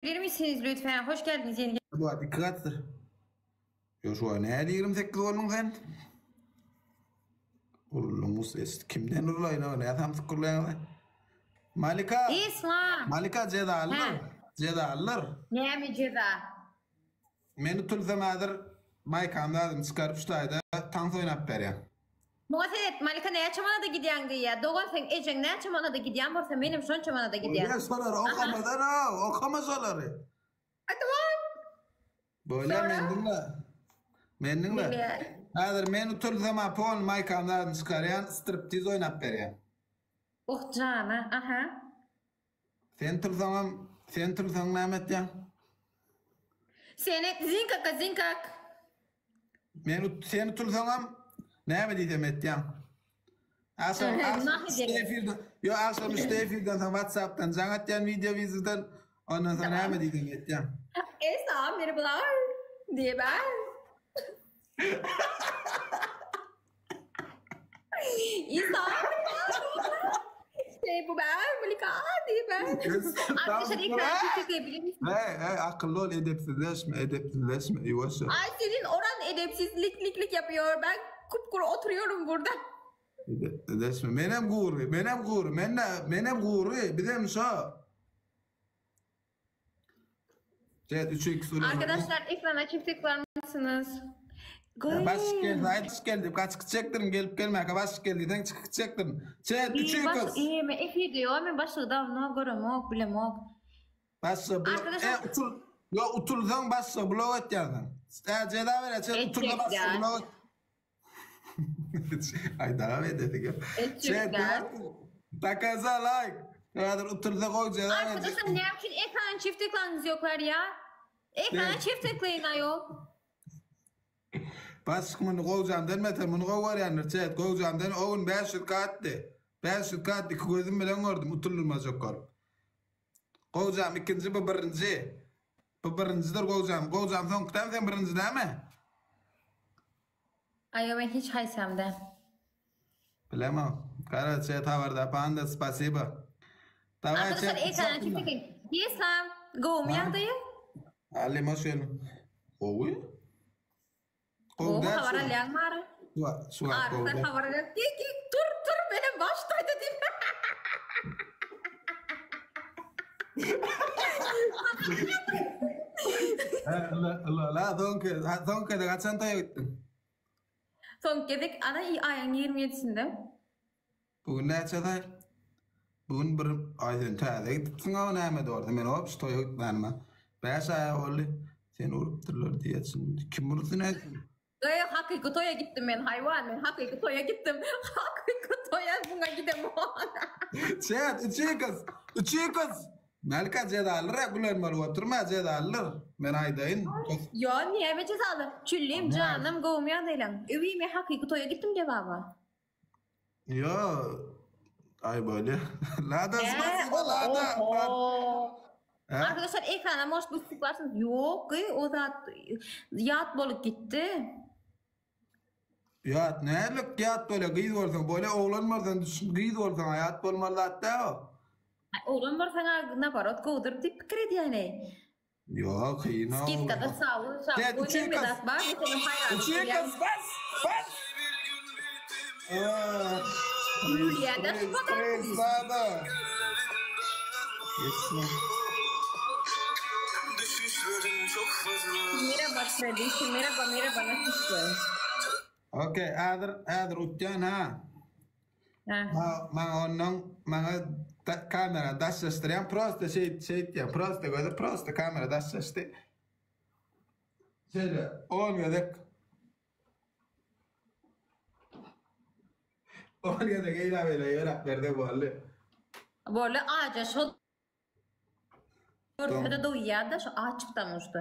misiniz lütfen? Hoş geldiniz yeni Bu wagt 2 gatdyr. Ýo şu wagt näde 28 bolduň sen? Uruldyň ses. Kimden urulaýyn o? Näme samsyk gurlaýaň sen? Malika. Islam. Malika jezalydyr. Jezalydyr. Näme jeza? Men utulsam häzir maýkamda adymy çykaryp şu taýda tans oýnap berýän. Muňa seret, Malika näçe manada gidýäň diýýär. Dogan seň ejeň näçe manada gidýän bolsa menem şonça manada gidýän. Bolýar şolary okamasana, okama şolary. Aýtman. Bolýar men diňle. Men diňle. Häzir men utulsam a pol maýkamda adymy çykarýan, striptiz oýnap berýän. Oh jana, aha. Sen tursaňam, sen tursaň näme etýäň? Seni zinkaka zinkak. Men sen tursaňam näme diýsem etýäň? Agşam agşam efirden, ýo agşam üçde efirden soň WhatsApp-dan jaň atýan wideo wizden, ondan soň näme diýsem etýäň? Esa merhabalar diýe ben. İnsan şey bu ben Malika diye ben. Arkadaşlar ekran tıklayabilir misiniz? Hey hey akıllı ol edepsizleşme edepsizleşme ýuwaş ol. Ay senin oran edepsizlik yapıyor. Ben kupkuru oturuyorum burada. Edepsizleşme. Menem gury, menem gury, men menem gury, bizem şo. Evet 3 2 soruyorum. Arkadaşlar ekrana çift tıklar mısınız? Baş geldi, aýdyş geldi. Gaçyp gitjekdirin, gelip gelmäkä baş geldi diýseň çykyp gitjekdirin. Chat 3 Baş, 2 iyi mi? Efir diyor. Men başlygy dawno göremok, bilemok. Başla bu. Arkadaşlar- E, utul. Yo utulsaň başla blok etýärsiň. E jeza berýär. Chat Etjek utulsa başla ya. blok. Aý dawam edesi gel. Etjek ya. Takaza like. Häzir utulsa goý jeza berjek. Arkadaşlar ne için ekran çift tıklanız yoklar ya? Ekrana Evet. çift tıklayın ayol. Başlyk muny gowjamdan beter muny gowy görýändir chat gowjamdan o gün 500 k atdy. 500 k atdy iki gözüm bilen gördüm utuldurmajak bolup. Gowjam ikinji bu birinji. Bu birinjidir gowjam. Gowjam soňky dämi sen birinji dämi? Ayo ben hiç haýsamda. Bilemok. Gara chat habarda panda spasibo. Daway Arkadaşlar chat. ekrana çift tıklayın. Islam, gowmy ýagdaýy? Halim hoş geldin. Gowy. Gowy Gowy däl habar şu. alýaňmy ara? Şu wagt- Şu wagt gowy Arifden däl. habar alýan. Git git tur tur menem baş toýda diýip. La la la soňky soňky gezek haçan toýa gitdiň? Soňky gezek ana aýyň 27-sinde. Bu gün näçe saý? Bu gün bir aý sen täze gidipsiň o näme dogry men opş toýa gitmänime 5 aý boldy. Seni urupdyrlar diýýärsiň. Kim urdy nätsin? Eý hakyky toýa gitdim men haýwan men hakyky toýa gitdim. Hakyky toýa buňa gidemok. Chat, üçi gyz, üçi gyz. Melika jezalyr, gülen bolup oturma, jezalyr. Men aýdaýyn. Ýo näme jezaly? Çüllim janym gowmy ýagdaýlaň? Öwi men hakyky toýa gitdim jebaba. Ýo. Aý bolýa. Lada spasibo lada. Hä? Arkadaşlar ekrana может bu tıklarsınız. Ýok, gyý, o zat ýat bolup gitdi. Ýat nälik ýat bolýa gyz bolsaň bolýa oglan bolsaň düşün gyz bolsaň ýat bolmaly zat däl o. Ay, Oglan bolsaň naborot gowudyr diýip pikir edýän-eý. Ýok kyn o. Skidkada sawun Chat şampuň üçi hemme gyz. zat bar. Meselem haýran Üçi bolýan. gyz bas bas. Ýa-da şu kadar. Lada. Geçme. Düşüşlerim çok fazla Merhaba kardeşim, merhaba merhaba nasılsın? Okey, häzir häzir utýan ha. Ha. Ma maňa ondan maňa da, kamera daşlaşdyrýan prosta şey şey diýýän prosta gözi prosta kamera daşlaşdy. Şeýle 10 gezek 10 gezek eýle beýle ýöräp berdi boldy. Boldy aja şol görse-de doýýar-da şu açykdan uçdy.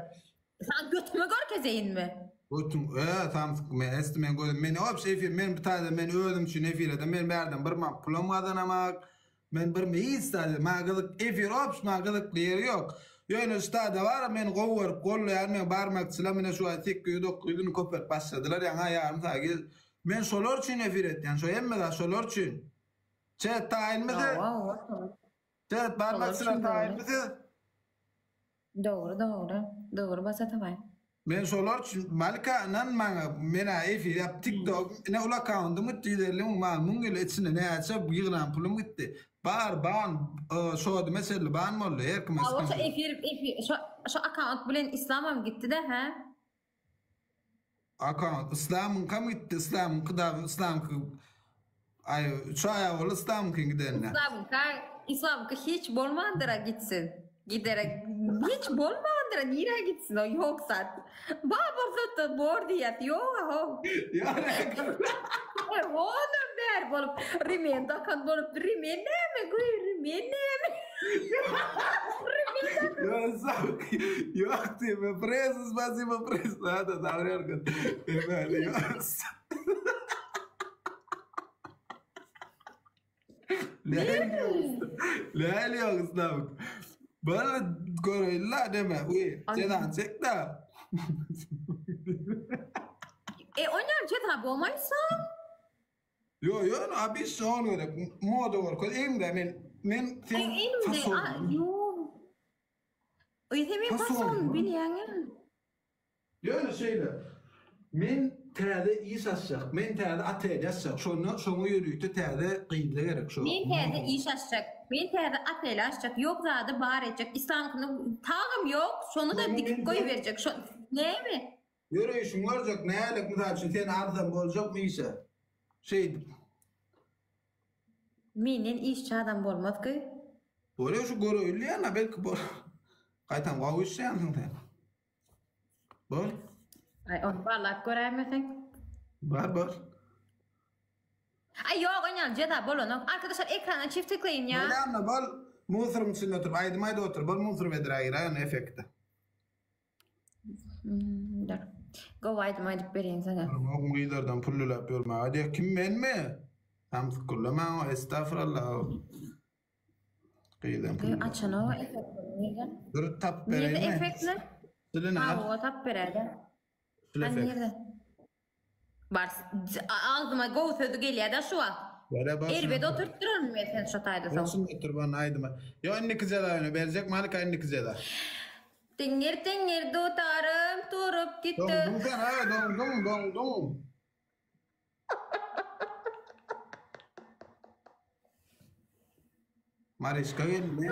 Sen götüme görkezeyinmi? Götüm, e, samsyk men esti men gözüm men obşe efir men bir taýda men özüm üçin efir edem men bärden bir manat pulam gazanamak men bir hiç zat maňa gyzyk efir obşe maňa gyzykly ýeri ýok. Ýöne şu taýda bar meni gowy görüp gollaýan men barmakçylar mine şu aý 800 900-ni köpelip başladylar ýaňa ýarym sagat gel. Men şolar üçin efir etýän şo hemme zat şolar üçin. Chat taýynmy siz? Hawa, hawa. Chat barmakçylar üçin taýynmy siz? Dogry dogry. Dogry basa tabaý. Men şolar üçin Malika ynan maňa menä efir ýap tiktok ine ul akkauntym gitdi 150 müň maňa müň ýyl içinde näçe ýygnan pulum gitdi bar ban şody meselli ban boldy her kime Hawa şo efir efir şo şo akkaunt bilen islamam gitdi de hä. Akkaunt islamyňkam gitdi islamyňky dagy islamky aý üç aýa boldy islamyňkyň gidenine. Islamyňka islamyňky hiç bolmandyra gitsin. Gidere hiç bolmandyra nirä gitsin o ýok zat. Bar bolsa-da bor diýýäs ýog-a how. Onam bäri bolup remen dakan bolup remen näme güý remen näme. Ýok, ýok diýme, presa, spasibo, presa, da, da, da, Nähili ýok Islamyk? Bar göreýin-la deme. Uý, jezany çek-de. E, oýnam jeza bolmaýsa? Ýok, ýok, abi şoň gerek. Moda görkez. Eňde men men sen fason. Ýok. Öý sen men fason bilýäň. Ýöne şeýle, men täze iş açjak, men täze otel açjak, şonda şoňa ýörite täze gyzla gerek şo. Men täze iş açjak, men täze otel açjak, ýok zady bar etjek, islamkyny tagam ýok, şony-da dikip goýberjek, şo näme? Ýöreýşiňi görjek, nälik, mysal üçin, seni alsam boljakmy işe? Şeýdip. Menden işçi adam bolmaz ki. Bolýa şu göreýli ýa belki bor. Gaýtam gowy işleýänsiň sen. Bor. Aý ony barlap göräýmeseň. Bar bar. Aý ýok oýnaýan jeza bolanok. Arkadaşlar ekrana çift tıklaýyn ýa. Bolýanda bol. Musoryň içinde oturyp aýdym aýdyp otur. Bol musor bedrä giräý ony efekte. Dur. Gowy aýdym aýdyp bereýin sana. Oň gyzlardan pul diläp ýörme. Aýdýa kim menmi? Samsyk gürlemäň estagfurallah. Gyzdan pul. Açanok efektleri nirde? Dur tapyp bereýin. Nirde efektler? Dilini al. Hawa tapyp beräýdä. Şul efekt. Nirde? Bar agzyma gowy sözi gelýär-de şu wagt. Ýa-da bar. Erbet oturtdyraryn men seni şo taýda soň. Şunda otur bana aýdyma. Ýo indiki jeza ýöne berjek Malika indiki jeza. Diňir diňir dutarym turup gitdi. Doňduň sen ha doňduň doňduň. Mariçka geldi.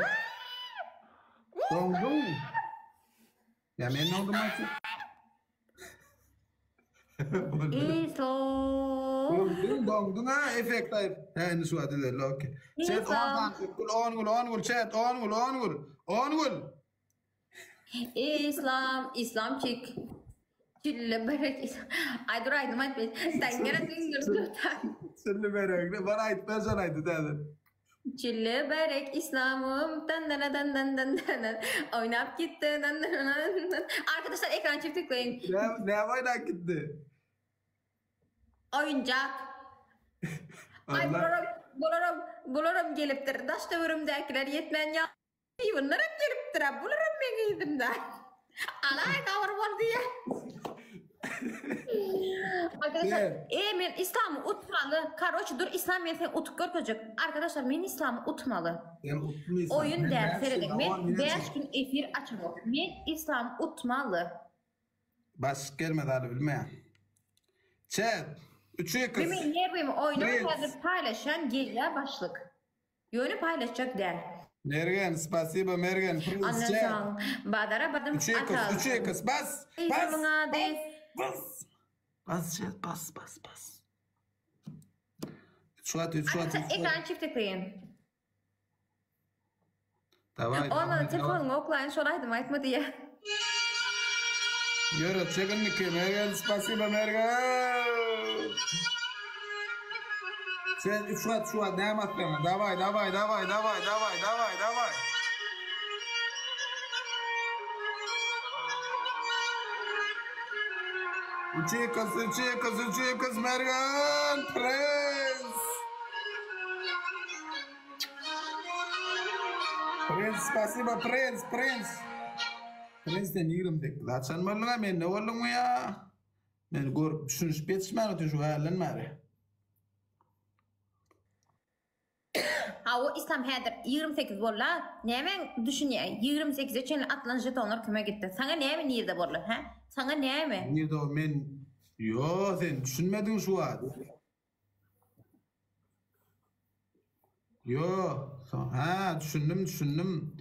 Doňduň. Ýa men doňdum aýtsa. Iso. Doňduň doňduň ha efekt aýyp. Hä indi şu wagt düzeldi okey. Chat 10 sany gül 10 gül 10 gül chat 10 gül 10 gül 10 gül. Islam, islamçik. Çille berek. Aý dur aýdym aýt men. Sen gene diňdir tutar. Çille berek. Bar aýt bersen aýdy täze. Çille berek islamym dan dan dan dan dan dan oynap gitti dan dan dan dan. Arkadaşlar ekran çift tıklayın. Ne ne oynap gitti? Oyuncak. Ay bularam bularam bularam gelipdir. Daş töwerimdäkiler ýetmän ýa Bunlaram gelipdir-ä, bularam meň yzymda. Alaý gabyr bol diýýär. Arkadaşlar, e men İslamy utmaly. Karoç dur İslam men seni utup görkezjek. Arkadaşlar men İslamy utmaly. Sen utmysan. Oýun däl serediň. Men 5 gün efir açamok. Men İslamy utmaly. Baş gelmez aly bilmeýän. Chat. 3 x. Men nerwimi oýnama häzir paýlaşýan gelýär başlyk. Ýöne paýlaşjak däl. Mergen spasibo Mergen prince Ondan chat. soň bazara bardym 3 x at 3 aldym. x bas bas Gyzymyň ady. bas bas chat bas bas bas. 3 at 3 at. Arkadaşlar ekrany çift tıklaýyn. Daway. Olmady daway, daway. telefonyňy oklaýyn şol aýdymy aýtma diýýär. Ýöre çekindik Mergen spasibo Mergen. Sen üç gat şu gat näme atýaň? Daway daway daway daway daway daway daway. Üç kız üç kız üç kız Mergen prens. Prens spasibo prens prens. Prens sen 28 haçan bolduň-a mende bolduňmy ýa? Men görüp düşünişip ýetişmän otyr şu hälden bäri. Awa Islam häzir 28 bolda, nämäň düşünýä? 28-e çenli atylan žetonlar kime gitdi? Saňa näme nirde boldy, hä? Saňa näme? Nirde o men Ýo, sen düşünmediň şu wagt. Ýo, hä, düşündim, düşündim.